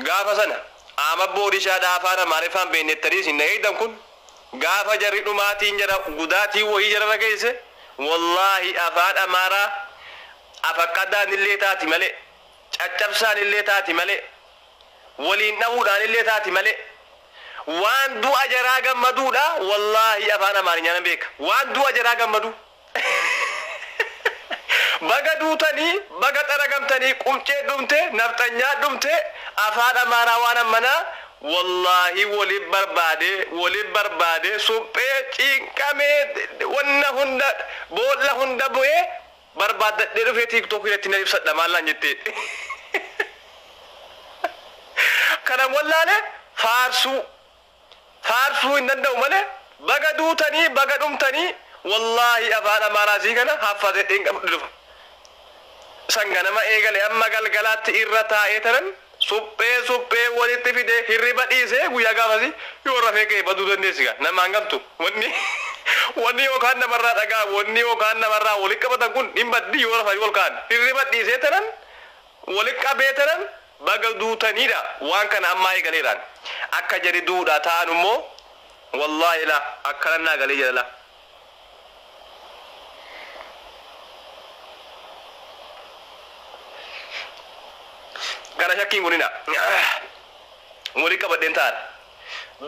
Gaafa sana ama boorishaadha afaan Amaariffaan beeknettanii isin dhageeytan kun gaafa jarri dhumaatiin jara gudaatiin wayii jararra geesse, wallaahi afaan Amaaraa afaqqadaan illee taati malee, caccabsaan illee taati malee, waliin dhahuudhaan illee taati malee, waan du'a jaraa gammaduudha. Wallaahi afaan Amaariñaa nan beeka. Waan du'a jaraa gammadu, baga duutanii, baga xaragamtanii, qumcee dhumte, nafxanyaa dhumte, afaan Amaaraa waan ammanaa wallaahi waliin barbaade, waliin barbaade, suphee cinqamee wanna hunda boolla hunda bu'ee barbaaddadhee dhufee TikTok irratti na ibsadha maallaan jettee. Kana wallaale faarsuu faarsuu hin danda'u malee, baga duutanii, baga dhumtanii, wallaahi afaan Amaaraa sii kana haffazedheen qabdu dhufa. Sanganama eegale amma galgalaatti irra taa'ee tanan suphee suphee walitti fide, hirriba dhiisee guyyaa gaafasi yoo rafee ka'e baduu dandeessi gaa namaan gamtu. Wanni yookaan namarraa dhagaa, wanni yookaan namarraa walitti qabatan kun hin baddi yoo rafanii ol ka'an. Hirriba dhiisee tanan walitti qabee tanan baga duutaniidha. Waan kana ammaa eegaleeraan akka jari duudhaa ta'an immoo wallaahi la akkana naa galee jedhala. Kana shakkiin kunina walitti qabadheen ta'an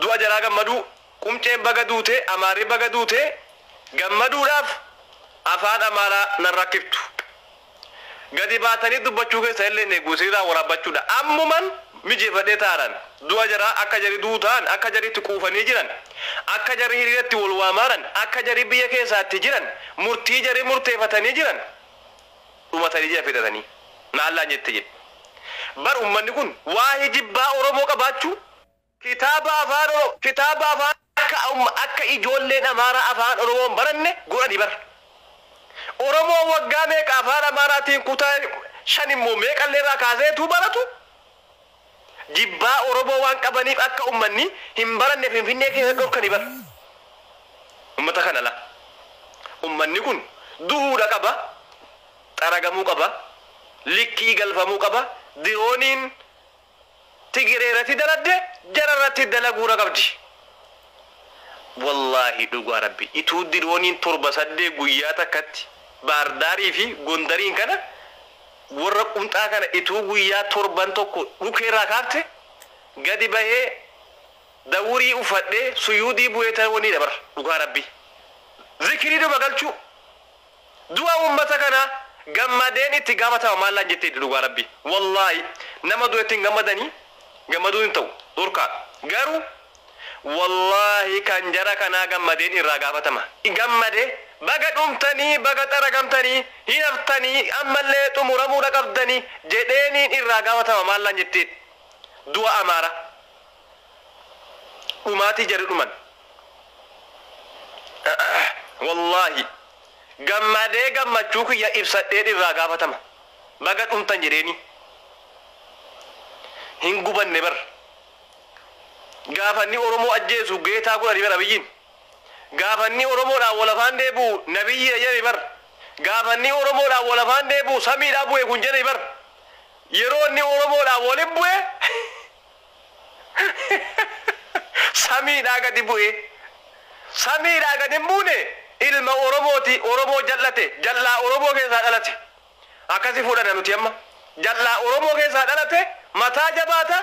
du'a jaraa gammaduu, qumceen baga duute, Amaarri baga duute gammaduudhaaf afaan Amaaraa nan rakkiftu. Gadi baatanii dubbachuu keessa illee eeguusiirraa waraabbachuudha. Ammuman mijeeffadhee taa'an du'a jaraa, akka jari duutaan, akka jaritti quufanii jiran, akka jari hiriiratti wal waamaaran, akka jari biyya keessaatti jiran, murtii jari murteeffatanii jiran, dhumatanii jira fixatanii naallaan jette jedhe. Bar ummanni kun waa'ee jibbaa Oromoo qabaachuu, kitaaba afaan Oromoo, kitaaba afaan akka ijoolleen Amaaraa afaan Oromoo hin baranne godhanii. Bar Oromoo waggaa meeqa afaan Amaaraatiin kutaa 5 immoo meeqallee irraa kaaseetu baratu, jibbaa Oromoo waan qabaniif akka ummanni hin baranne Finfinnee keessa dhorkanii. Bar ummata kana la ummanni kun du'uudha qaba, xaragamuu qaba, likkii galfamuu qaba. Dirooniin Tigiree irratti daladde jara irratti dalaguudha qabdi. Wallaahi dhugaa rabbi, ituu dirooniin 7 8 guyyaa takkatti Baardaarii fi Gondariin kana warra qumxaa kana ituu guyyaa torban tokko dhukeerraa kaafte, gadi bahee dawurii uffadhee suyuudii bu'ee ta'anii dabar. Dhugaa rabbi, zikirii dhuma galchuu, du'a ummata kana gammadeen itti gaafatama maallaan jettee. Dhugaa rabbi, wallaahi nama du'etti hin gammadanii, gammaduu hin ta'u dhorkaa, garuu wallaahi kan jara kanaa gammadeen irraa gaafatama. Gammade, baga dhumtanii, baga xaragamtanii, hin haftanii, ammallee xumuramuudha qabdanii jedheeniin irraa gaafatama maallaan jettee. Du'a Amaara dhumaatii jari dhuman wallaahi gammadee gammachuu kiyya ibsadheen irraa gaafatama. Baga dhumtan jedheeni hin gubanne. Bar gaafanni Oromoo ajjeesu geetaa godhani. Bar Abiyyiin gaafanni Oromoodhaan wal afaan deebi'u nabiyyi jedhani. Bar gaafanni Oromoodhaan wal afaan deebi'u samiidhaa bu'e kun jedhani. Bar yeroo inni Oromoodhaan walin bu'e samiidhaa gadi bu'e, samiidhaa gadi hin buune. Ilma Oromooti, Oromoo jallate, jallaa Oromoo keessaa dhalate. Akkasi fudhanna nuti amma. Jallaa Oromoo keessaa dhalate, mataa jabaata,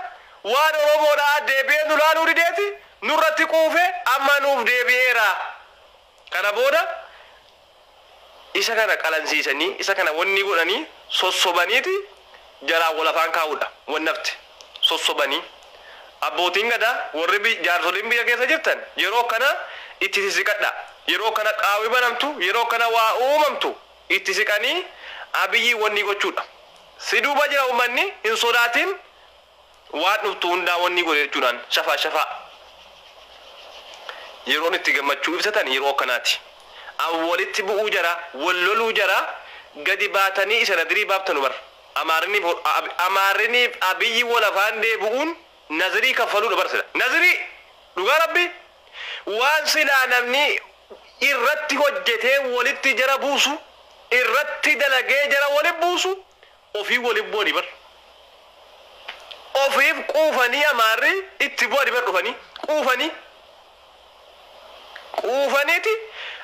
waan Oromoodhaa deebi'ee nu laaluu dideeti nurratti quufe, amma nuuf deebi'eera. Kana booda isa kana qalansiisanii, isa kana wanni godhanii sossobaniiti jaraan wal afaan kaa'uudha. Wannafte sossobanii abbootiin gadaa warri jaarsoliin biyya keessa jirtan yeroo kana itti sisiqadha. Yeroo kana qaawwi banamtu, yeroo kana waa uumamtu itti siqanii Abiyyi wanni gochuudha. Si duuba jira uummanni, hin sodaatin, waan dhuftu hundaa wanni godhe jechuudhaan shafaa shafaa. Yeroon itti gammachuu ibsatan yeroo akkanaati. An walitti bu'uu jara, wal loluu jara gadi baatanii isa nadirii baaftanu. Bar Amaariniif Abiyyi wal afaan deebi'uun nazirii kaffaluudha. Bar sila nazirii, dhugaa rabbi, waan silaa namni irratti hojjetee walitti jara buusu, irratti dalagee jara wali buusu, ofii wali bu'anii. Bar Ofiif quufanii Amaarri itti bu'anii bar dhufanii quufanii quufaniiti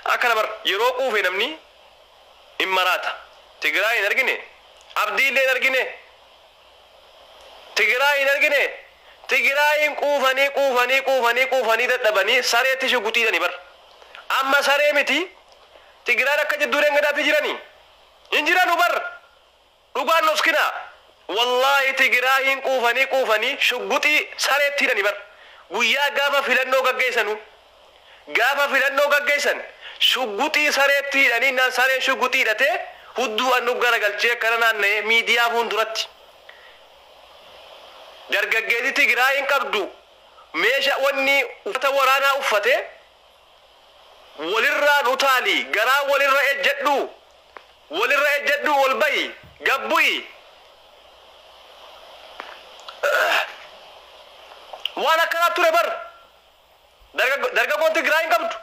akkana bar. Yeroo quufe namni hin maraata. Tigraay hin argine, Abdiillee hin argine, Tigraay hin argine. Tigraayin quufanii quufanii quufanii quufanii dadhabanii sareetti shuguxiidhani bar. Amma saree miti, Tigraan akka jidduu dengadaatti jiranii hin jiranu bar. Dhugaan nuskina wallaahi, Tigraayin quufanii quufanii shuguxii sareetti hidhani bar. Guyyaa gaafa filannoo gaggeessanu, gaafa filannoo gaggeessan shuguxii sareetti hidhanii naan sareen shuguxii hidhatee hudduu annu garagalchee akkana naanna'ee miidiyaa fuulduratti. Dargaggeessi Tigraayin qabdu meesha wanni uffata waraanaa uffatee walirraan utaali, garaa walirra ejjedhu, walirra ejjedhu, wal bayi gabbu'i waan akkanaa ture bar. Dargaggoon Tigraayin qabdu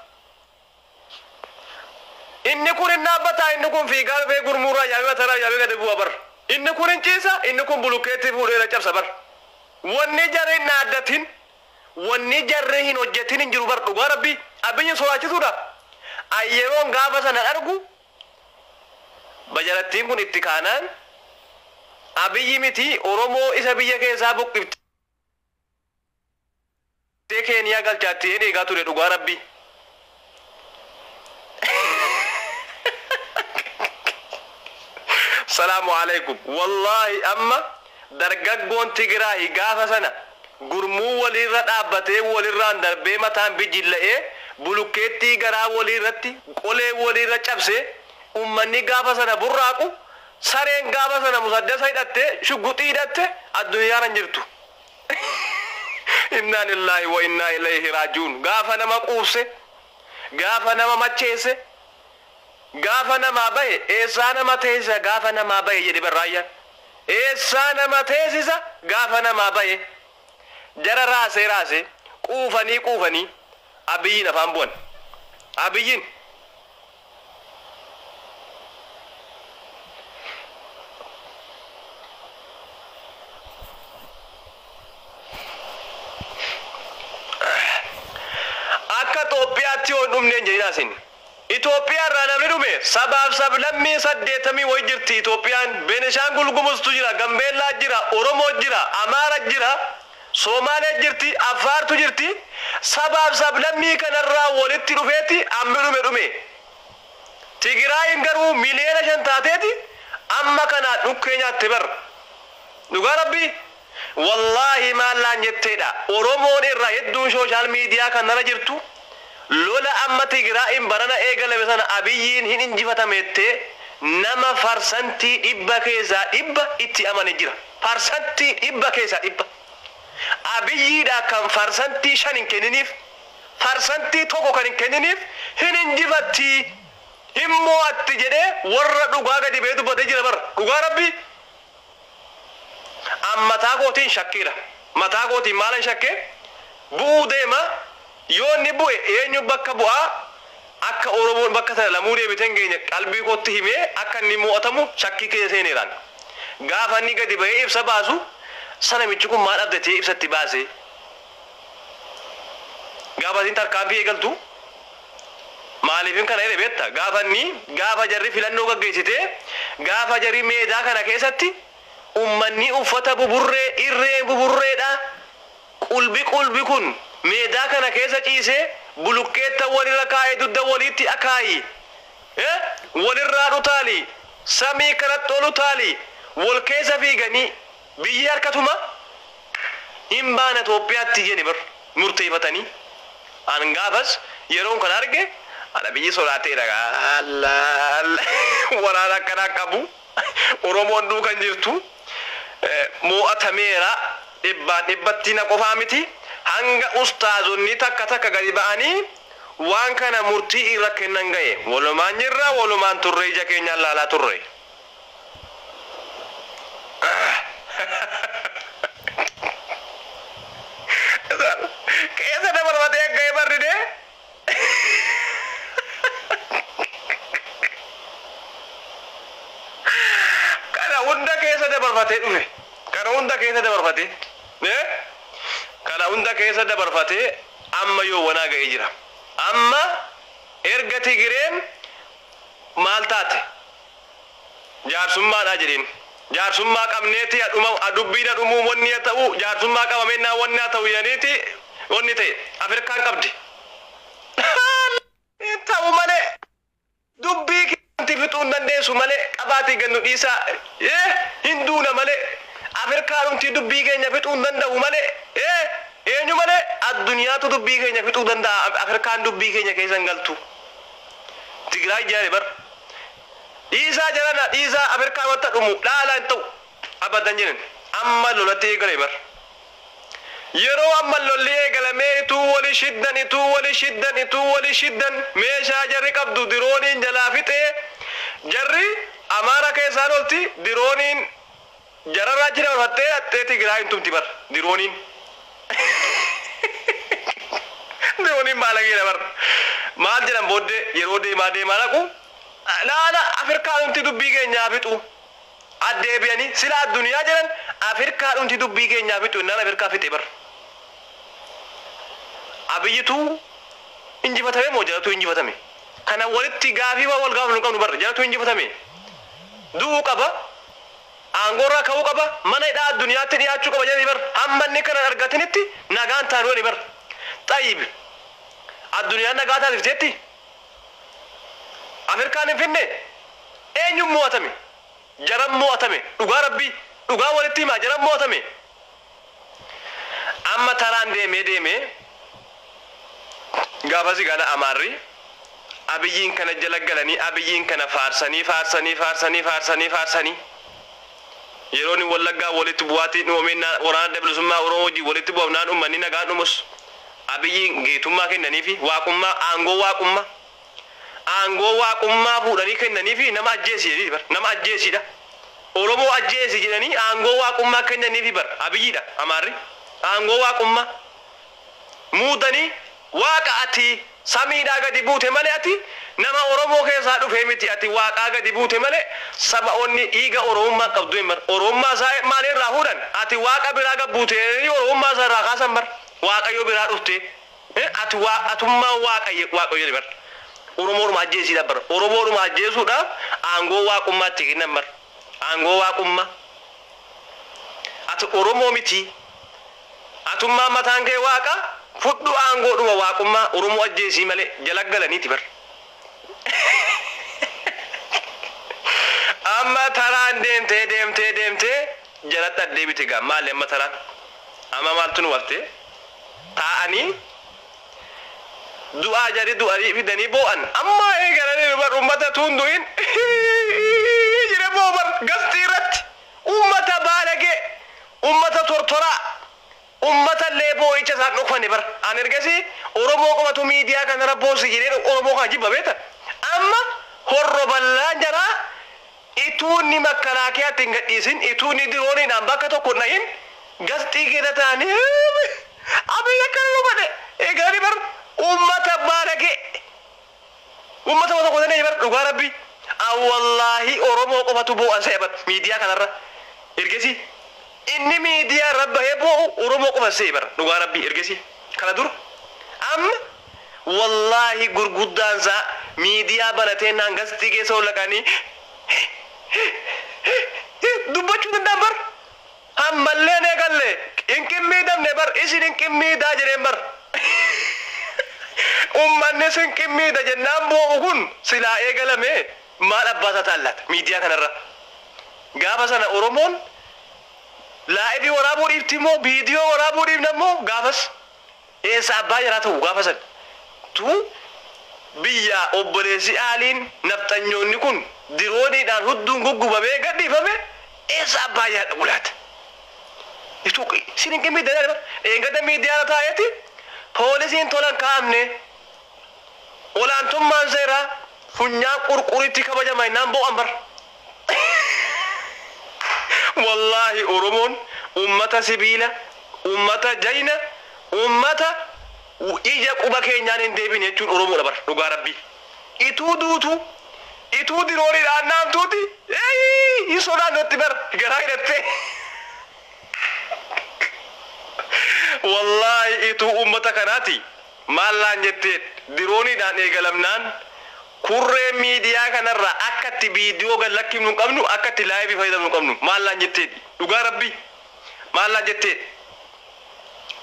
inni kun hin dhaabbataa, inni kun fiigaa dhufee gurmuurraa yaabee mataraa yaabee gadi bu'a bar. Inni kun hin ciisa, inni kun bulukkeetti fuudhee cabsa bar. Wanni jarri hin dhaaddatin, wanni jarri hin hojjetin hin jiru bar. Dhugaa Rabbii, Abiyyi sodaachisuudha. Ayyeroon gaafa sana argu bajalattiin kun itti kaanaan Abiyyi miti, Oromoo isa biyya keessaa buqqiftee Keeniyaa galchaatti eegaa ture, dhugaa Rabbii. Salaamu alaikum. Wallaahi amma dargaggoon Tigraayi gaafa sana gurmuu walirra dhaabbatee walirraan darbee mataan bijilla'ee bulukkeettii garaa waliirratti qolee walirra cabsee ummanni gaafa sana burraaqu, sareen gaafa sana musaddasa hidhattee shuguxii hidhatte addunyaarra hin jirtu. Innaa lillaahi wa innaa ilayhi raaji'uun. Gaafa nama quufse, gaafa nama macheesse, gaafa namaa bahe eessaa nama teessisa gaafa namaa bahe jedhe barraayyaan. Eessaa nama teessisa gaafa namaa bahe? Jara raasee raasee quufanii quufanii Abiyyiin afaan bu'an. Abiyyiin akka Itoophiyaatti yoo hin dhumne hin jedhinaa isin. Itoophiyaa irraa namni dhume sabaaf sablammii 80 wayi jirti Itoophiyaan. Benishaangul Gumuztu jira, Gambeellaa jira, Oromoo jira, Amaara jira, Soomaalee jirti, Affaartu jirti. Sabaaf sablammii kanarraa walitti dhufeeti ammi dhume dhume. Tigraayin garuu 5 miliyoona taateeti amma kana dhukkee nyaatte bar. Dhugaa Rabbii. Wallaahi maallaan jetteedha. Oromoon irraa hedduun social media kanarra jirtu lola amma Tigraayin barana eegalame sana Abiyyiin hin injifatamettee nama 100% keessaa 100 itti amane jira. 100% keessaa 100. Abiyyiidha kan 5% hin kenniniif, 1% kan hin kenniniif, hin injifatti, hin mo'atti jedhee warra dhugaa gadi ba'ee dubbatee jira bara. Dhugaa Rabbii. An mataa kootiin shakkiidha. Mataa kootiin maalan shakkee? Bu'uu deema. Yoo inni bu'e eenyu bakka bu'aa? Akka Oromoon bakka sana lamuu deebitee hin geenye qalbii kootti himee akka inni mo'atamu shakkii keessa seeneeraan. Gaafa inni gadi ba'ee ibsa baasu sana namichi kun maal abdatee ibsatti baase? Gaafa isin tarkaanfii eegaltu maaliifin kana jedhe beekta? Gaafa inni gaafa jarri filannoo gaggeessitee, gaafa jarri meedaa kana keessatti ummanni uffata buburree, irreen buburreedha, qulbi qulbi kun meedaa kana keessa ciisee bulukkeetta walirra kaa'ee dugda walitti akaayi, walirraa dhutaali, samii kanatti ol utaali, wal keessa fiiganii biyyi harkatuma hin baana Itoophiyaatti jeni bar murteeffatanii. An gaafas yeroon kan arge ana biyyi sodaateedha. Waraana akkanaa qabu Oromoon duukan jirtu mo'atameera dhibbaan dhibbatti na qofaa miti, hanga ustaazonni takka takka gadi ba'anii waan kana murtii irra kennan ga'e. Walumaan jirra, walumaan turre, ija keenyaan laalaa turre. Keessa dabarfatee akka barridee kana hunda keessa dabarfatee dhufe, kana hunda keessa dabarfatee. Kana hunda keessa dabarfatee amma yoo wanaa ga'ee jira. Amma erga Tigireen maal taate jaarsummaadha jedheen. Jaarsummaa qabneeti dubbiin dhumuu wanni haa ta'u jaarsummaa qabameenaa wanni haa ta'u jedhaniiti wanni ta'e Afrikaan qabdi. Ta'u malee dubbii keetti fixuu hin dandeessu malee qabaatii gannu dhiisaa hin duuna malee Afrikaan dhumti dubbii keenya fixuu hin danda'u malee eenyu malee addunyaatu dubbii keenya fixuu danda'a Afrikaan dubbii keenya keessa hin galtu. Tigraay jaare bar dhiisaa jarana dhiisaa Afrikaan wanta dhumu dhaala hin ta'u abadan jedhan amma lolatti eegale bar. Yeroo amma lolli eegalamee ituu wali shiddan ituu wali shiddan ituu wali shiddan meeshaa jarri qabdu dirooniin jalaa fixee jarri Amaara keessaan olti dirooniin jararraa jira barfattee hattee Tigraay hin tumti bar dirooniin. Dirooniin maalageedha bar maal jedhan booddee yeroo deemaa deemaa dhaqu laala Afrikaa dhumti dubbii keenyaa fixu. Addeebi'anii sila addunyaa jedhan Afrikaa dhumti dubbii keenyaa fixu innaan Afrikaa fixe bar. Abiyyitu injifatame moo jalatu injifatame? Kana walitti gaafii wal gaafa nu qabnu bar jalatu injifatame. Du'uu qaba. Aangoorraa ka'uu qaba. Mana hidhaa addunyaatti dhiyaachuu qaba jedhanii bar. Hamma inni kana argatinitti nagaan taanuu jedhanii bar. Xayyib. Addunyaan nagaa taasifteetti. Afrikaan hin finne. Eenyuun mo'atame? Jaran mo'atame. Dhugaa rabbii. Dhugaa walitti himaa jaran mo'atame. Amma taraan deemee deemee gaafasi gana Amaarri Abiyyiin kana jala galanii Abiyyiin kana faarsanii faarsanii faarsanii faarsanii faarsanii yeroo inni Wallaggaa walitti bu'aatii dhuumeen waraana bilisummaa Oromoo wajjin walitti bu'amnaan uummanni nagaan dhumus Abiyyiin geetummaa kennaniifi waaqummaa aangoo waaqummaa aangoo waaqummaa fuudhanii kennaniifi nama ajjeesi jedhanii bar nama ajjeesiidha. Oromoo ajjeesi jedhanii aangoo waaqummaa kennaniifi bar Abiyyiidha Amaarri aangoo waaqummaa muudanii waaqa ati samiidhaa gadi buute malee ati nama Oromoo keessaa dhufee miti ati waaqaa gadi buute malee saba onni dhiiga Oromummaa qabdu hin bar Oromummaa isaa maalirraa fuudhan ati waaqa biraa gad buute Oromummaa isaa irraa kaasan bar Waaqayyo biraa dhufte ati atummaa waaqayyo waaqayyo bar Oromoodhuma ajjeesiidha bar Oromoodhuma ajjeesuudhaaf aangoo waaqummaatti kennan bar aangoo waaqummaa ati Oromoo miti atummaa mataan kee waaqa fudhu aangoodhuma waaqummaa Oromoo ajjeesii malee jala galaniiti bar. Amma taraan deemtee deemtee deemtee jalatti addeebite gaa maali amma taraan amma maaltu nu wafte taa'anii du'aa jari du'anii fidanii boo'an amma eegalanii bar uummata tuun du'in jire boo bar gastii irratti uummata baalagee uummata tortoraa ummata illee boo'icha isaan dhokfanne bar an ergasii Oromoo qofatu miidiyaa kanarra boosi jedhee Oromoo kana jibba beekta amma horro bal'aan jaraa ituu inni makalaakiyaatti hin gadhiisin ituu inni dirooniidhaan bakka tokko hin dhahin gasxii keessa taa'anii Abiyyi akkana nu godhe eegalanii bar ummata baalagee ummata tokko ta'anii bar dhugaa rabbi wallaahi Oromoo qofatu boo'an se'e bar miidiyaa kanarra ergasii inni miidiyaa irra bahee boo'u Oromoo qofa se'e bar dhugaa rabbi ergasii kana dur amma wallaahi gurguddaan isaa miidiyaa banatee naan gasxii keessa ol dhaqanii dubbachuu danda'an bar ammallee hin eegalle hin qimmiidamne bar isin hin qimmiidaa jedheen bar ummanni isin qimmiida jennaan boo'u kun silaa eegalame maal abbaa isaa taallaata miidiyaa kanarra gaafa sana Oromoon laa'ifii waraabuu dhiifti immoo viidiyoo waraabuu dhiifna immoo gaafas eessa abbaa jaraa ta'u gaafa sana tu biyya obboleessi aaliin nafxanyoonni kun dirooniidhaan hudduun guggubamee gadhiifame eessa abbaa jaraa dhaqu laata? Ituu isin hin qimmiidda jedhama. Eegada miidiyaa taa'eeti poolisiin tolan kaa'amne olaantummaan seeraa funyaan qurquritti kabajama innaan boo'an bar. Wallaahi Oromoon ummata sibiila, ummata jayna, ummata ija quba keenyaan hin deebine jechuun Oromoodha bar dhugaa rabbii. Ituu duutu, ituu dirooniidhaan naamtuuti, hin sodaannotti bar garaa hidhattee. Wallaahi ituu uummata kanaati maallaan jettee dirooniidhaan eegalamnaan kurree miidiyaa kanarraa akka itti viidiyoo gad lakkifnu hin qabnu, akka itti live fayyadamnu hin qabnu. Maallaan jettee, dhugaa rabbi, maallaan jettee.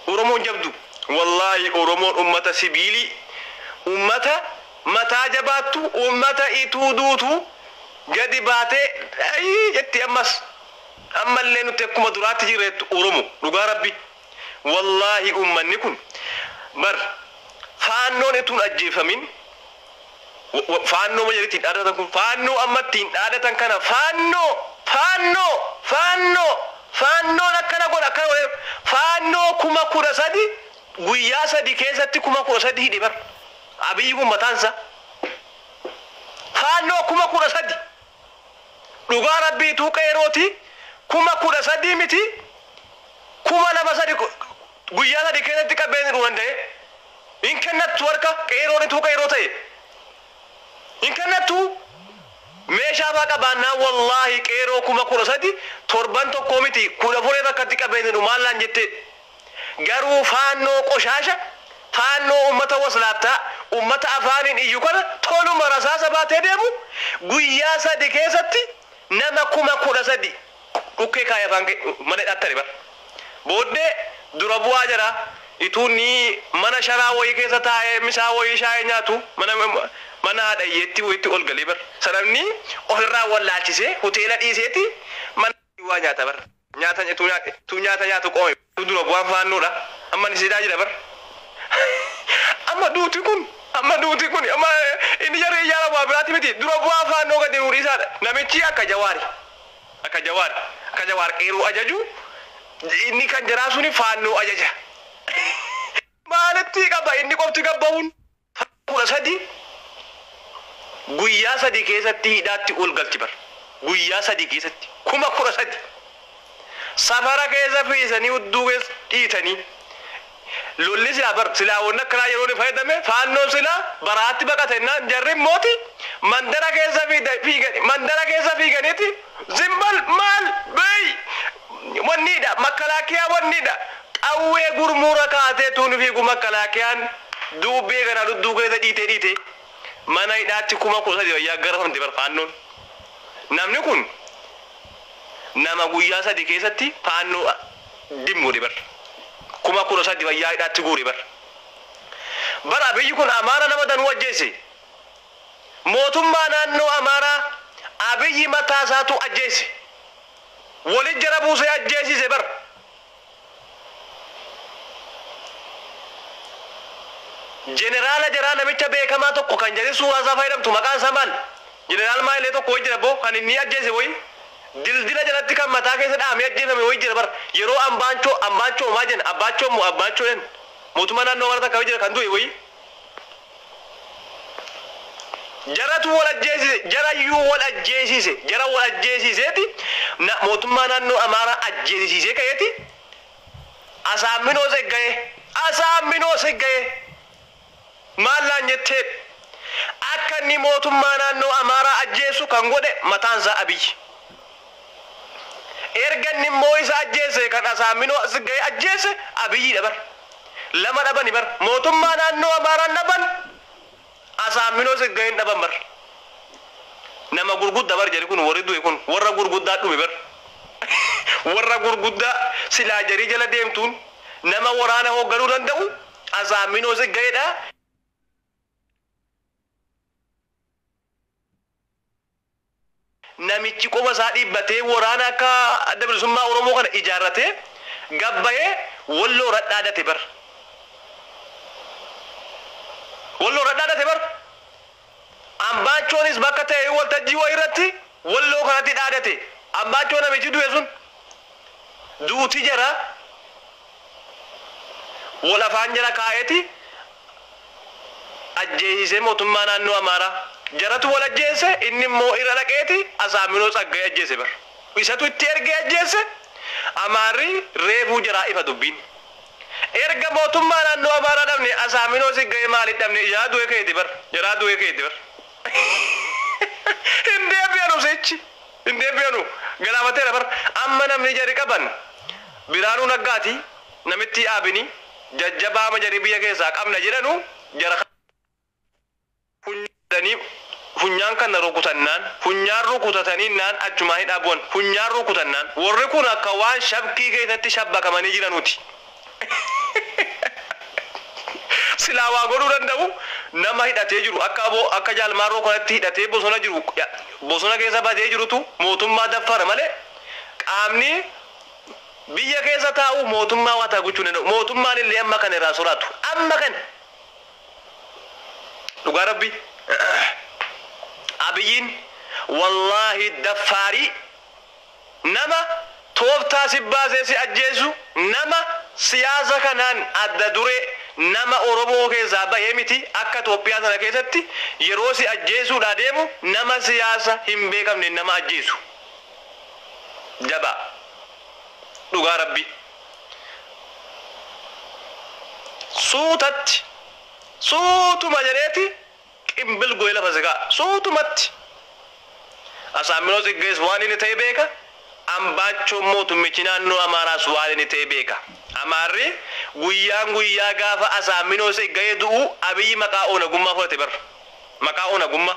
Oromoon jabdu, wallaahi Oromoon ummata sibiilii, ummata mataa jabaattu, ummata ituu duutu gadi baatee ayii jetti. Ammas ammallee nuti akkuma duraatti jirreettu Oromo, dhugaa rabbi. Wallaahi ummanni kun bar faannoon ituun ajjeefamin, faannoo ma jedhittiin dhaadatan kun, faannoo amma ittiin dhaadatan kana, faannoo faannoo faannoo faannoon akkana godha akkana godhe. Faannoo 13,000 guyyaa 3 keessatti 13,000 hidhe bar Abiyyi kun mataansa. Faannoo 13,000, dhugaa rabbiituu qeerooti 13,000 miti, 2,000 guyyaa 3 keessatti qabeen hidhuu danda'e. Hin kennattu harka qeeroon ituu qeeroo ta'e hin kennattu. Meeshaa faa qabaannaa wallaahi qeeroo 13,000 torban tokko miti 14 rakkatti qabeen hidhu. Maallaan jette? Garuu faannoo qoshaasha, faannoo ummata waslaattaa, ummata afaaniin iyyu kana toluma rasaasa baatee deemu guyyaa 3 keessatti nama 13,000 dhukkee kaaya afaan mana hidhattani bar. Booddee dura bu'aa jira ituu ni mana sharaa wayii keessa taa'ee misaa wayii shaayee nyaatu, mana haadha hiyyeetti wayitti ol galee bar. Sanamni ofirraa wallaalchisee hoteela dhiiseeti mana waa nyaata bar. Nyaata ituu nyaata nyaatu qoome dura bu'aan faannoodha. Amma ni sidaa jira bar. Amma duuti kun, amma duuti kun, amma inni jarri iyyaara waa biraatti miti, dura bu'aa faannoo gadi nuuri isaadha. Namichi akka Jawaari, akka Jawaar, akka Jawaar qeeruu ajaju, inni kan jaraa suni faannoo ajaja. Maalitti qaba inni qofti gabbahuun 13 guyyaa 3 keessatti hidhaatti ol galchi bar. Guyyaa 3 keessatti 13,000 safara keessa fiisanii hudduu keessa dhiitanii lolli silaa bar silaa wanni akkanaa yeroo inni fayyadame faannoon silaa baraatti baqatennaan jarri mooti mandara keessa fiigani, mandara keessa fiiganiiti zimbal maal bey wanniidha makalaakiyaa wanniidha qawwee gurmuura kaatee tuun fiigu. Makalaakiyaan duubbee kana dudduu keessa dhiite dhiite mana hidhaatti 13,000 wayyaa garafamte bar faannoon. Namni kun nama guyyaa 3 keessatti faannoo dimmuudhe bar, 13,000 wayyaa hidhaatti guure bar. Bara biyyi kun Amaara nama danuu ajjeese. Mootummaa naannoo Amaaraa Abiyyi mataa isaatu ajjeese, walit jara buusee ajjeesise bar. Jeneraala jaraa namicha beekamaa tokko kan jedhe suuraa isaa fayyadamtu, maqaan isaa maal, jeneraal maayilee tokko wayi jira boo, kan inni ajjeese wayi dildila jalatti kan mataa keessa dhahamee ajjeefame wayi jira bar. Yeroo Ambaanchoo, Ambaanchoo maa jenna, Abbaachoo moo Abbaachoo jenna, mootummaa naannoo Amaaraa takka wayi jira kan du'e wayi. Jaratu wal ajjeesise, jarayyuu wal ajjeesise, jara wal ajjeesiseeti mootummaa naannoo Amaaraa ajjeesisee ka'eeti Asaamminoo Tseggaye, Asaamminoo Tseggaye maallaan jettee. Akka inni mootummaa naannoo Amaaraa ajjeesu kan godhe mataansaa Abiyyi. Erga inni immoo isa ajjeese, kan Asaamminoo Tseggaye ajjeese Abiyyiidha bar. Lama dhabani bar, mootummaa naannoo Amaaraan dhaban, Asaamminoo Tseggayeen dhaban bar. Nama gurguddaa bar jedhi kun, warri du'e kun warra gurguddaa dhume bar. Warra gurguddaa silaa jarii jala deemtuun nama waraana hoogganuu danda'u Asaamminoo Tseggayeedha. Namichi qofa isaa dhiibbatee waraana akka Adda Bilisummaa Oromoo kana ijaarratee gabbayee Walloo radhaadate bar. Walloo radhaadate bar. Ambaachoonis bakka ta'e waltajjii wayii irratti Walloo kanatti dhaadate. Ambaachoo namichi du'e sun duuti jara wal afaan jala kaa'eeti ajjeesisee mootummaa naannoo Amaaraa. Jaratu wal ajjeese, inni immoo irra dhaqeeti Asaaminoo Tsaggayee ajjeese bar. Isatu itti ergee ajjeese. Amaarri reefuu jaraa ifa dubbiin. Erga mootummaa naannoo Amaaraa dhabne Asaaminoo Tsaggayee maaliif dhabne? Jaraa du'e keeti bar. Jaraa du'e keeti bar. Hin deebi'anu sichi. Hin deebi'anu. Galaafateera bar. Amma namni jari qaban Biraanuu Naggaati. Namitti Abini jajjabaa majarii biyya keessaa qabna jedhanu jara funyaanii funyaan kana rukutannaan funyaan rukutataniinnaan achumaa hidhaa bu'an funyaan rukutannaan warri kun akka waan shabkii keessatti shabbakamanii jiranuuti. Silaa waa godhuu danda'u nama hidhatee jiru akka aboo akka jaalmaarroo kanatti hidhatee bosona jiru bosona keessa badee jirutu mootummaa daffara malee qaamni biyya keessa taa'u mootummaa waa ta'a gochuu danda'u. Mootummaan illee amma kana irraa soraatu amma kana dhugaa rabbi Abiyyiin wallaahi daffaarii nama tooftaa si baasee si ajjeesu nama siyaasa kanaan adda duree nama Oromoo keessaa bahee miti akka Itoophiyaa sana keessatti yeroo si ajjeesuudhaa deemu nama siyaasa hin beekamne nama ajjeesu. Jabaa dhugaa rabbi suutatti suutuma jedheeti qimbil goe lafa sigaa suutumatti. Asaaminoo Tsiggees waan inni ta'e beeka. Ambaachoon mootummichi naannoo Amaaraas waan inni ta'e beeka. Amaarri guyyaan guyyaa gaafa Asaaminoo Tsiggee du'u Abiyyi maqaa Oonagummaa fudhate bar. Maqaa Oonagummaa.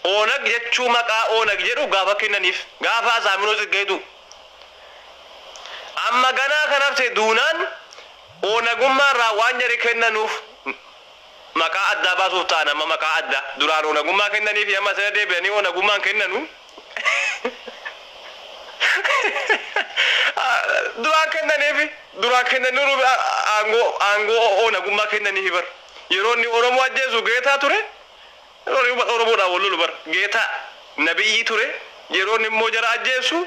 Oonag jechuu maqaa Oonag jedhu gaafa kennaniif gaafa Asaaminoo Tsiggee du'u. Amma ganaa kanaaf ta'e duunaan Oonagummaa irraa waan jedhe kennanuuf maqaa addaa baasuuf ta'an amma maqaa addaa duraan Oonagummaa kennaniif amma sana deebi'anii Oonagummaan kennanu. Duraan kennaniif duraan kennaniiru aangoo Oonagummaa kennaniif bar. Yeroo inni Oromoo ajjeesu geetaa ture. Yeroo inni Oromoodhaan wal lolu bar geetaa nabiyyi ture. Yeroo inni immoo jara ajjeesu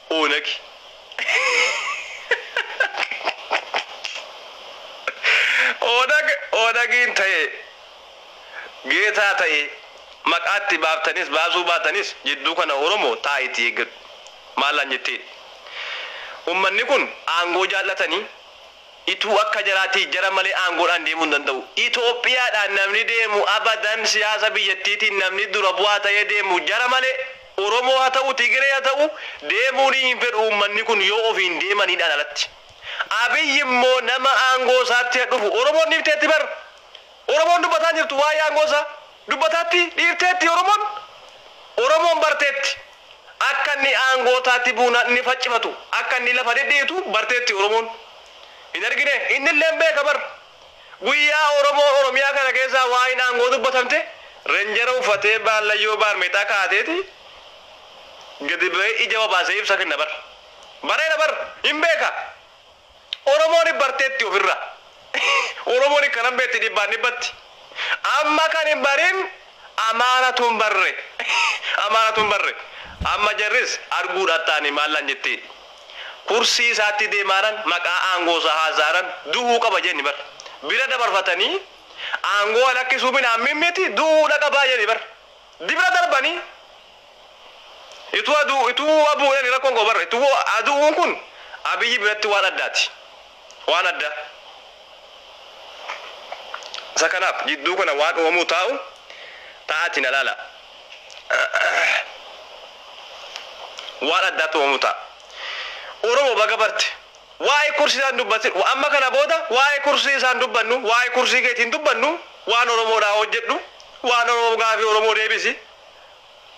Oonagi. Oonagiin ta'e geetaa ta'e maqaatti baaftanis baasuu baatanis jidduu kana Oromoo taa'itii eeggatu. Maalaan jettee ummanni kun aangoo jaallatanii ituu akka jaraatii jara malee aangoodhaan deemuu hin danda'u. Itoophiyaadhaan namni deemu abadan siyaasa biyyattiitiin namni dura bu'aa ta'ee deemu jara malee Oromoo haa ta'u Tigiree haa ta'u deemuun hin fedhu ummanni kun yoo ofiin deemaniidhaan alatti. Abiyyi immoo nama aangoo isaatti dhufu Oromoon dhiifteetti bar. Oromoon dubbataa jirtu waa'ee aangoo isaa dubbataatti dhiifteetti Oromoon Oromoon barteetti. Akka inni aangoo isaatti buuna inni faccifatu akka inni lafa dhidhiitu barteetti Oromoon. Hin argine inni illee beeka bar. Guyyaa Oromoo Oromiyaa kana keessaa waa'een aangoo dubbatamte renjera uffatee baallayyoo baarmeexaa kaateeti gadi ba'ee ija babaasee ibsa kenna bar. Bareeda bar hin beeka. Oromoon barteetti ofirra. Oromoon kanan beetti dhibbaan dhibbatti. Amma kan hin barin amaanatu hin barre. Amaanatu hin barre. Amma jarris arguudhaan ta'anii maallaan jettee. Kursii isaatti deemaaran maqaa aangoo isaa haasaaran du'uu qaba jenni bar. Bira dabarfatanii aangoo lakkisuu binaan miti du'uudha qabaa jenni bar. Dibira darbanii ituu aduu ituu abuudhaan rakkoon koo barre ituu aduun kun Abiyyi biratti waan addaati. Waan addaa. Isa kanaaf jidduu kana waan uumamuu taa'u ta'aatiin alaala. Waan addaatti uumamuu ta'a. Oromoo baga barte. Waa'ee kursii isaan dubbatin amma kana booda waa'ee kursii isaan dubbannu waa'ee kursii keetiin dubbannu waan Oromoodhaa hojjedhu waan Oromoo gaafii Oromoo deebisi.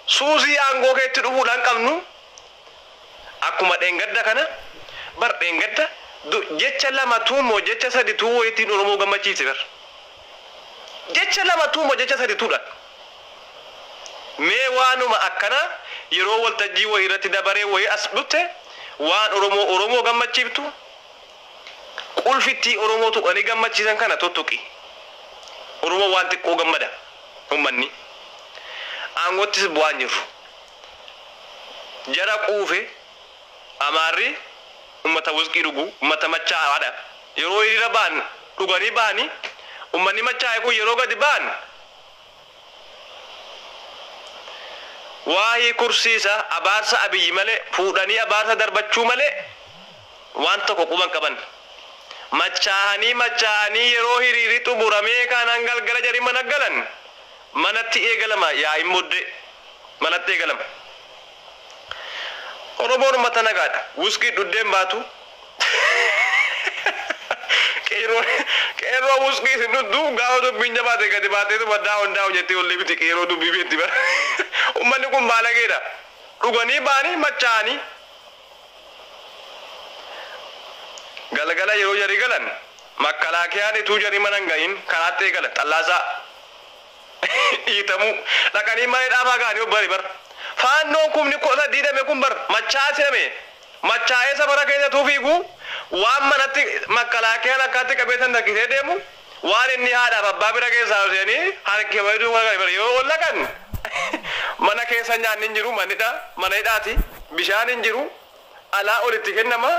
Suusii aangoo keetti dhufuudhaan qabnu akkuma dheengadda kana bar dheengadda jecha lama tuumoo jecha sadi tuu wayitiin Oromoo gammachiise bar. Jecha lama tuumoo jecha sadi tuudha. Mee waanuma akkana yeroo waltajjii wayii irratti dabaree wayii as dhufte waan Oromoo Oromoo gammachiiftu qulfittii Oromoo tuqanii gammachiisan kana tuttuqi. Oromoo waan xiqqoo gammada ummanni. Aangottis bu'aan jiru. Jara quufe Amaarri ummata wuskii dhugu ummata machaa'aadha. Yeroo hiriira ba'an dhuganii ba'anii ummanni machaa'e kun yeroo gadi ba'an waa'ee kursii isaa abaarsa Abiyyi malee fuudhanii abaarsa darbachuu malee waan tokko quban qaban. Machaa'anii machaa'anii yeroo hiriirri xumuramee kaanaan galgala jarii mana galan manatti eegalama yaa'iin booddee manatti eegalama. Oromoon uummata nagaadha. Wuskii dhuddeen baatu. Qeerroo qeerroo wuskii isin dhudhu gaafa dubbiin jabaate gadi baateetuma daawon daawon jettee ol deebiti qeerroo dubbii beetti bara. Uummanni kun baalageedha. Dhuganii ba'anii machaa'anii. Galgala yeroo jarii galan makkalaakiyaan ituu jarii mana hin gahin karaatti eegala xallaasaa dhiitamuu dhaqanii mana dhaabaa ga'anii obbari bara. Faannoon kumni 13 hidhame kun bar machaa'aa hidhame machaa'ee safara keessa fiigu waan manatti makkalaakiyaan akkaatti qabeessan rakkisee deemu waan inni haadhaaf abbaa bira keessaa seenii harkifamee bara yoo ol dhaqan mana keessa nyaanni hin jiru manidha mana hidhaati bishaan hin jiru alaa olitti kennama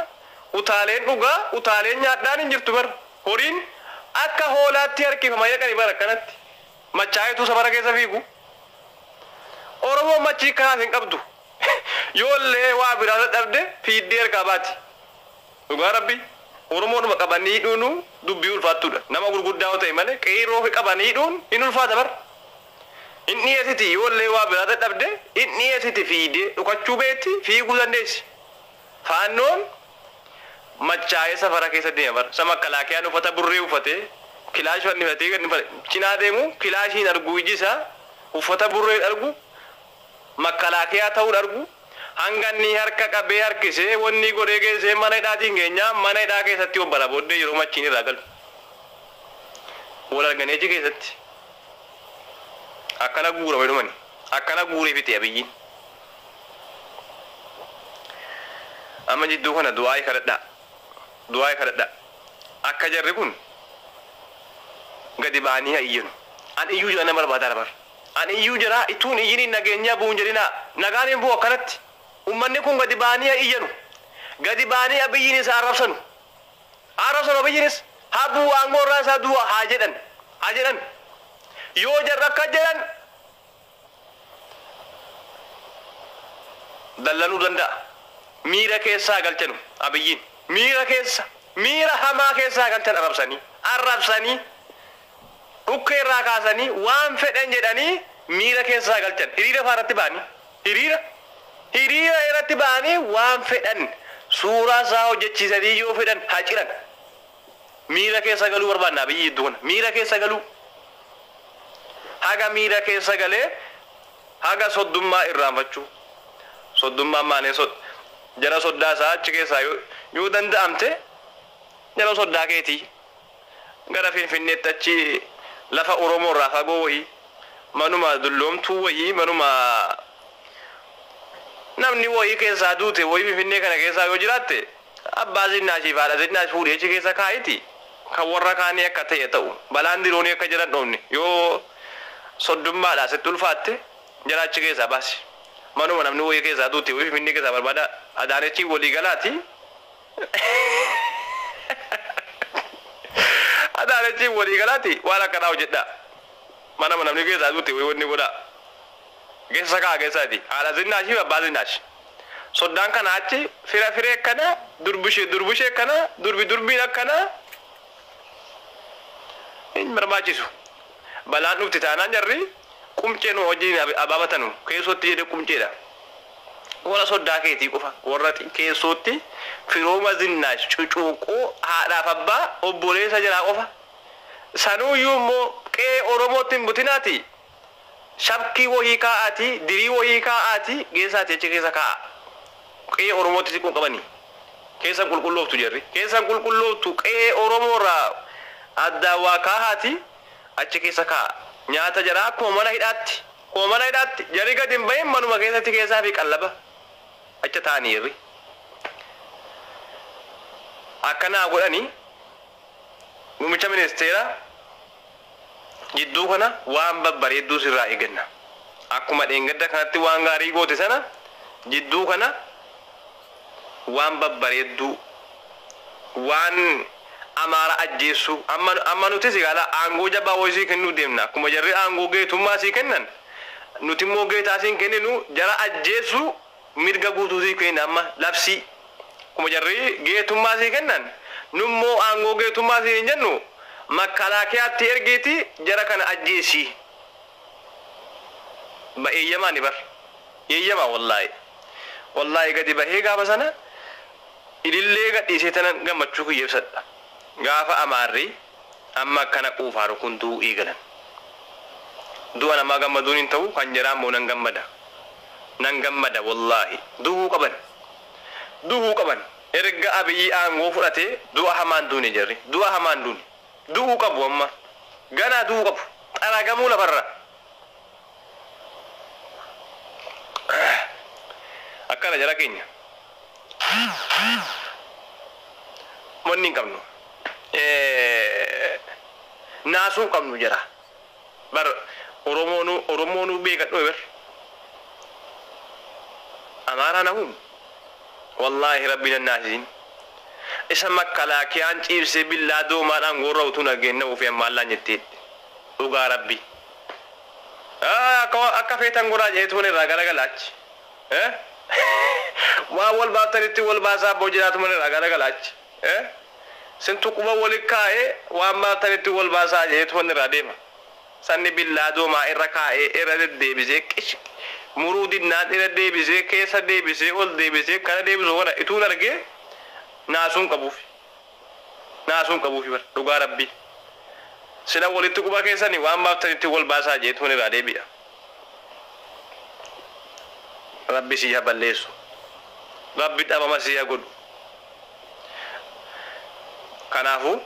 utaaleen dhugaa utaaleen nyaadhaan hin jirtu bar horiin akka hoolaatti harkifama jedhani bara akkanatti machaa'itu safara keessa fiigu. Oromoon machii kanaas hin qabdu. Yoollee waa biraa dadhabde fiiddee harkaa baati. Dhugaa rabbi Oromoodhuma qabanii hidhuun dubbii ulfaattuudha. Nama gurguddaa yoo ta'e malee qeerroo qabanii hidhuun hin ulfaata bar. Hin dhiyeessiti yoollee waa biraa dadhabde hin dhiyeessiti fiidee dhukachuu beetti fiiguu dandeessi. Faannoon machaa'ee safara keessa deema bar. Sama makkalaakiyaan uffata burree uffatee kilaash fannifatee cinaa deemu kilaashiin arguu iji isaa uffata burree argu makkalakiyaa ta'uu argu hanga inni harka qabee harkisee wanni godhee geessee mana hidhaatiin geenyaa mana hidhaa keessatti obbala booddee yeroo machiin irraa galu. Wal arganii achi keessatti akkana guurame dhumani akkana guuree fixe abiyyiin. Amma jidduu kana du'aa kadhadhaa du'aa kadhadhaa akka jarri kun gadi ba'anii haa iyyanu. An iyyuu jira nama barbaadaa bara. An iyyuu jira ituun iyyiniin nageenyaa bu'uun jedhinaa nagaan hin bu'u akkanatti. Uummanni kun gadi ba'anii haa iyyanu. Gadi ba'anii abiyyiin isa arrabsanu. Arrabsanu abiyyiinis haa bu'u aangoo irraa isaa du'a haa jedhan. Haa jedhan. Yoo jarri akka jedhan dallanuu danda'a. Miira keessaa galchanu abiyyiin. Miira keessa miira hamaa keessaa galchan arrabsanii. Arrabsanii. Dhukkee irraa kaasanii waan fedhan jedhanii miira keessaa galchan hiriira fa'aa irratti ba'anii hiriira hiriira irratti ba'anii waan fedhan suuraa isaa hojjechiisanii yoo fedhan haa ciran. Miira keessa galuu barbaanna biyyi iddoo kana miira keessa galuu haga miira keessa galee haga soddummaa irraanfachuu soddummaan maanee jara soddaa isaa achi keessaa yoo danda'amte jara soddaa keetii gara Finfinneetti achi lafa Oromoo irraa fagoo wayii manuma dulloomtuu wayii manuma namni wayii keessaa duute wayii Finfinnee kana keessaa yoo jiraatte abbaa zinnaashii fi haadha zinnaash fuudhee achi keessa kaa'iti kan warra kaanii akka ta'e ta'u balaan diroonii akka jiran dhoofne yoo soddummaadhaa sitti ulfaatte jara achi keessaa baasi manuma namni wayii keessaa duute wayii Finfinnee keessaa barbaada Adaanechi walii galaati. Adaanechi walii galaati waan akkanaa hojjedha. Mana namni keessaa duute wayii wanni godha. Keessa kaa keessaati. Haadha zinnaashii fi abbaa zinnaashi. Soddaan kana achi fira firee akkana durbushee durbushee akkana durbi durbiin akkana hin barbaachisu. Balaan dhufti taanaan jarri qumcee nu wajjin abaabatanu keessootti jedhe qumceedha. Warra soddaa keetii qofa warra keessootti firooma zinnaash cucuuquu haadhaaf abbaa obboleessa jalaa qofa. Sanuuyyuu immoo qe'ee Oromootti hin butinaati. Shabkii wayii kaa'aati dirii wayii kaa'aati geessaati achi keessa kaa'a. Qe'ee Oromootti siquun qabani. Keessan qulqullooftu jarri. Keessan qulqullooftu qe'ee Oromoo irraa addaan waa kaa'aati achi keessa kaa'a. Nyaata jaraa akkuma mana hidhaatti. Akkuma mana hidhaatti jarri gadi hin bahin manuma keessatti keessaa fi qallaba. Acha taa'anii jirri. Akkanaa godhanii muummicha ministeera jidduu kana waan babbareedduu sirraa eeganna. Akkuma dheengadda kanatti waan gaarii goote sana jidduu kana waan babbareedduu waan Amaara ajjeessu amma nuti si gaala aangoo jabaa wayii sii kennuu deemna. Akkuma jarri aangoo geetummaa sii kennan nuti immoo geetaa siin kenninu jara ajjeessu mirga guutuu sii kenna amma labsii. Akkuma jarri geetummaa sii kennan nummoo aangoo geetummaa sii hin jennu makkalaakayaatti ergiiti jara kana ajjeesi. Ba eeyyamaa ni bar. Eeyyamaa wallaahi. Wallaahi gadi bahee gaafa sana ilillee gadhiisee tanan gammachuu kiyya ibsadha. Gaafa Amaarri amma akkana quufaaru kun du'uu eegalan. Du'a namaa gammaduun hin ta'u, kan jaraa immoo nan gammada. Nan gammada wallaahi. Du'uu qaban. Du'uu qaban. Erga Abiyyi aangoo fudhatee du'a hamaan duune jarri. Du'a hamaan duune. Du'uu qabu amma. Ganaa du'uu qabu. Xaragamuu lafarra. Akkana jara keenya. Wanni hin qabnu. Naasuu hin qabnu jara. Bar Oromoonuu Oromoonuu beekadhu bar. Amaaraa nahuun. Wallaahi rabbi nan naasisin. Isa makkalaakiyaan ciibsee billaa doomaadhaan gorra'u tun argeenna ofii ammaallaan jettee. Dhugaa rabbi. Akka feetan godhaa jedhee irraa garagala achi. Waan wal baaftanitti wal baasaa abboo jiraatuma irraa garagala achi. Sintu quba wali kaa'ee waan baaftanitti wal baasaa jedhee irraa deema. Sanni billaa doomaa irra kaa'ee irra deddeebisee qish muruu dinnaan irra deebisee keessa deebisee ol deebisee kana deebisu kana ituun argee naasuun qabuufi. Naasuun qabuufi bar dhugaa rabbii. Sila walitti quba keessanii waan baaftanitti wal baasaa jedhee irraa deebi'a. Rabbi si haa balleessu. Rabbi dhabama si haa godhu. Kanaafuu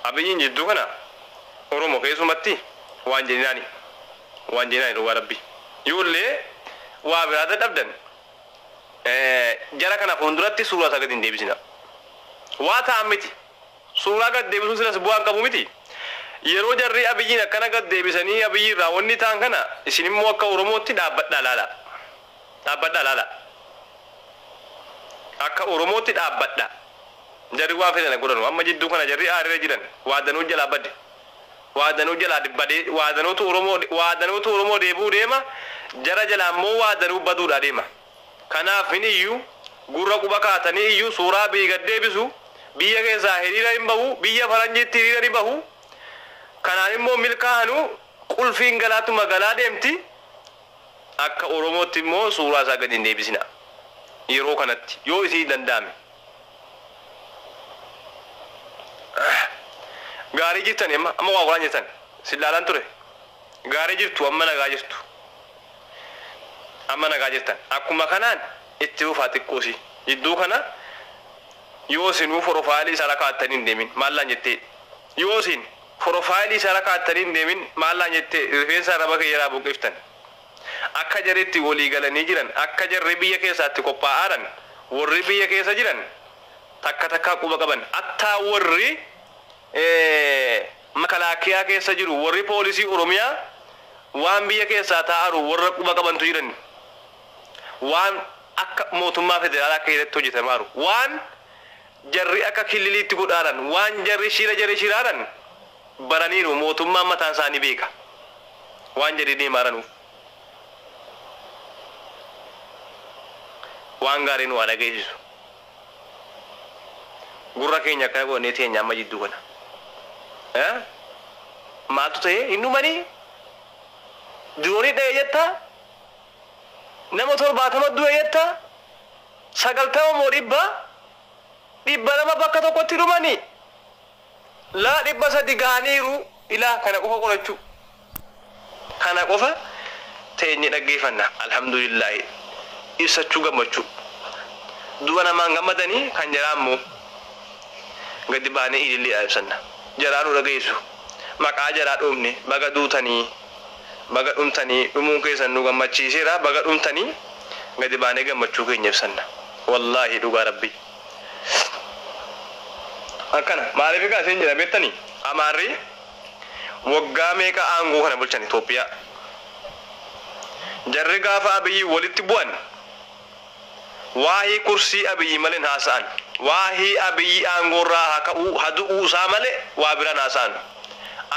Abiyyiin jidduu kana Oromoo keessumatti waan jennaani. Waan jennaani dhugaa rabbi. Ijoollee waa biraa dadhabdan jara kana fuulduratti suuraa isaa gadi hin deebisina. Waa ta'an miti. Suuraa gad deebisuun silas bu'aan qabu miti. Yeroo jarri Abiyyiin akkana gad deebisanii Abiyyi irraa wanni ta'an kana isin immoo akka Oromootti dhaabbadhaa laala. Dhaabbadhaa laala. Akka Oromootti dhaabbadhaa. Jarri waa fedhan godhanu amma jidduu kana jarri aariirra jiran waa danuu jalaa badde. Waa danuu jalaa badee waa danuutu Oromoo waa danuutu Oromoo deebuu deema jara jalaa immoo waa danuu baduudha deema. Kanaaf hin iyyuu gurra quba kaatanii iyyuu suuraa biyyi gad deebisu biyya keessaa hiriira hin bahu biyya faranjiitti hiriira ni bahu. Kanaan immoo milkaa'anu qulfiin galaatu magalaa deemti. Akka Oromootti immoo suuraa isaa gadi hin deebisina. Yeroo kanatti yoo isii danda'ame. Gaarii jirtani amma amma waa qoraan jirtan sillaalaan ture. Gaarii jirtu amma nagaa jirtu. Amma nagaa jirtan. Akkuma kanaan itti fufaa xiqqoosi. Jidduu kana yoo isinuu porofaayilii isaa rakaattanii hin deemin maallaan jettee. Yoo isin porofaayilii isaa rakaattanii hin deemin maallaan jettee rifeensa arraba kee jalaa buqqiftan. Akka jarritti walii galanii jiran akka jarri biyya keessaatti qophaa'aaran warri biyya keessa jiran takka takkaa quba qaban. Attaa warri makalaakiyaa keessa jiru warri poolisii Oromiyaa waan biyya keessaa taa'aru warra quba qabantu jiran. Waan akka mootummaa federaalaa keessatti hojjetamaaru waan jarri akka kililiitti godhaaran waan jarri shira jarri shiraaran baraniiru mootummaan mataan isaanii beeka. Waan jarri deemaaranuuf. Waan gaariin waa dhageessisu. Gurra keenya akkana godhannee teenya amma jidduu kana. Maaltu ta'e hin dhumanii? Diroonii dha'e jettaa? Nama 70 du'e jettaa? 90 moo 100? 200 bakka tokkotti dhumanii? Laa 300 gahaniiru ilaa kana qofa qorachuu. Kana qofa teenye dhaggeeffanna. Alhamdulillahi. Ibsachuu gammachuu. Du'a namaan gammadanii kan jaraa immoo gadi baanee ilillee ibsanna. Jaraa nu dhageessu. Maqaa jaraa dhumne baga duutanii baga dhumtanii dhumuun keessan nu gammachiiseera baga dhumtanii gadi baanee gammachuu keenya ibsanna. Wallaahi dhugaa rabbi. Akkana maaliif egaa isin jedha beektanii Amaarri waggaa meeqa aangoo kana bulchan Itoophiyaa. Jarri gaafa Abiyyi walitti bu'an waahii kursii Abiyyi malee hin haasa'an. Waahii Abiyyi aangoorraa haa ka'uu haa du'uu isaa malee waa biraan haasa'an.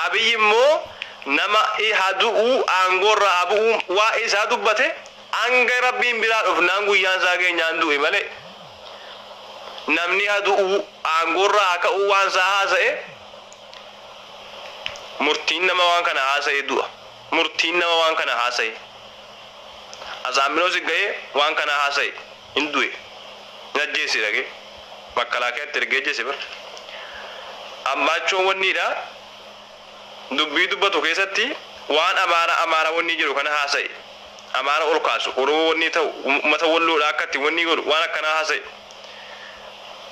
Abiyyi immoo nama haa du'uu aangoorraa haa bu'uu waa'ee isaa dubbate hanga rabbiin biraa dhufnaan guyyaan isaa geenyaan du'e malee namni haa du'uu aangoorraa haa ka'uu waan isaa haasa'e murtiin nama waan kana haasa'e du'a. Murtiin nama waan kana haasa'e. Asaaminoos ga'ee waan kana haasa'e hin du'e. Hin ajjeesse dhagee. Makkalaakaatti ergee ajjeese bar. Ambaachoon wanniidha, dubbii dubbatu keessatti waan Amaara Amaara wanni jedhu kana haasa'e. Amaara ol kaasu, Oromoo wanni ta'u, uummata Walloodha akka itti wanni godhu waan akkanaa haasa'e.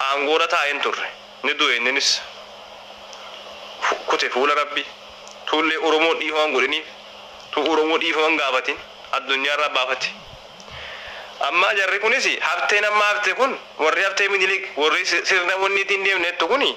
Aangoorra taa'een turre ni du'e, inninis kute fuula Rabbi. Tuullee Oromoon dhiifaman godhiniif, tuu Oromoo dhiifaman gaafatin addunyaarraa baafate. Amma jarri kunis hafteen, amma hafte kun warri haftee Minilik, warri sirna wanni ittiin deemne jettu kuni.